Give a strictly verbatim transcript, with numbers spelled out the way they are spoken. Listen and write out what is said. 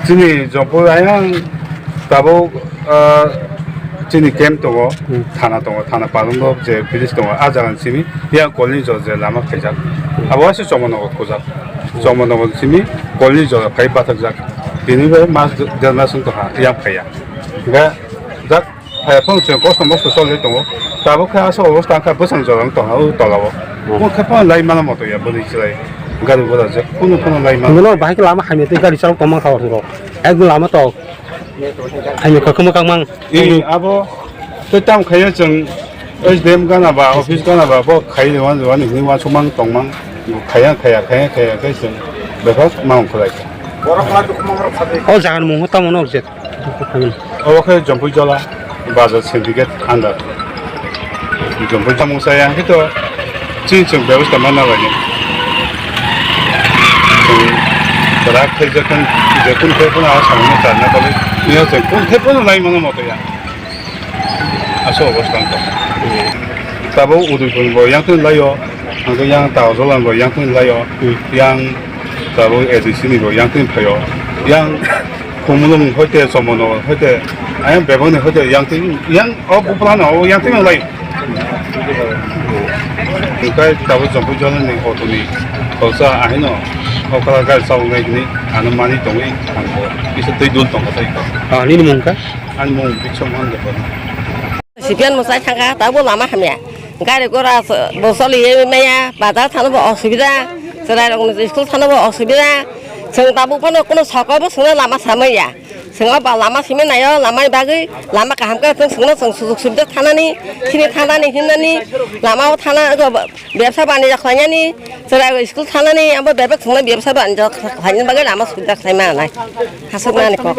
Chini Jampui ayang tabuk, ah, chini camp tongo, Hmm. thana tongo, thana palongo je village tongo, ah jaga ni simi yang kolni jora je lama khaijak. Abo waisa Chongmanogo khojak. Chongmanogo simi kolni jora khai bathakjak. Tini bai mas der mas wng tongkha, yang phaiya. Hingkhe jak phaiya phano chwng kosto mosto cholwi tongo. Tabuk khe aswk obostha wngkha bwsang jora wng tongkha o tolao. Hmm. Bo khe phano lai mano moto ya bwrwi chwrai. Gari gura je kunu phano lai mano. Hwnkheno bahai khe lama hamya tei gari chalok tongma kha ortho rok. Ekdom lama tok. Hamya kha kwmwkang mang. Ee, abo tei tamo khaiya chwng S D M gana ba, office gana ba, bo khai rwani, rwani hwnwi uansukmang tongmang. Khaiya, khaiya, khaiya, khaiya khe chwng bebak ma ongkhorlai kha. O jaga ni mung tamo no je. Obo khe Jampui Jola Bazar Syndicate under. Jampui Jola mungsa yang hito chini chwng bebostha manna bagwi. Chwng kwrak khe jekun, jekun khe phano a samungno charna bagwi. Nini chwng kun khe phano lai mano moto ya. Aswk obostha wngkha. Tabuk Udaipur bo yang twi laio, hwnkhe yang Taojolan bo yang twi laio, yang tabuk A D C ni bo yang twi phaio, yang Khumulwng hoite Chongmano hoite, ayang bebakni hoite yang twi, yang o buphurano o yang twi laio. Hwnkhe tabuk Jampui Jola ni auto ni khoroksa ahino o kala gari chaloknai hwnwi ano manwi tongwi ang bo kisa twi dul tongkha tei kok. Ah, nini mung kha? Ani mung Bichom Hangdepa. Sipiyan mwsai thangkha, tabuk lama hamya. Gari gora bo choliwi maya, bazar thangno bo osubida, chwrairokni school thangno bo osubida. Chwng tabuk phano kuno sokobo chwngno lama samaya. Chwng o ba lama simi naio, lamani bagwi lama kaham khe chwng chwngno chwng sujug subida thanani, chini thanani, himnani, lama o thana, bebsa banija khlainani, chwrai school thanani, abo bebak chwngno bebsa banija khlainani bagwi lama subida khlai manai. Hasuk nani kok.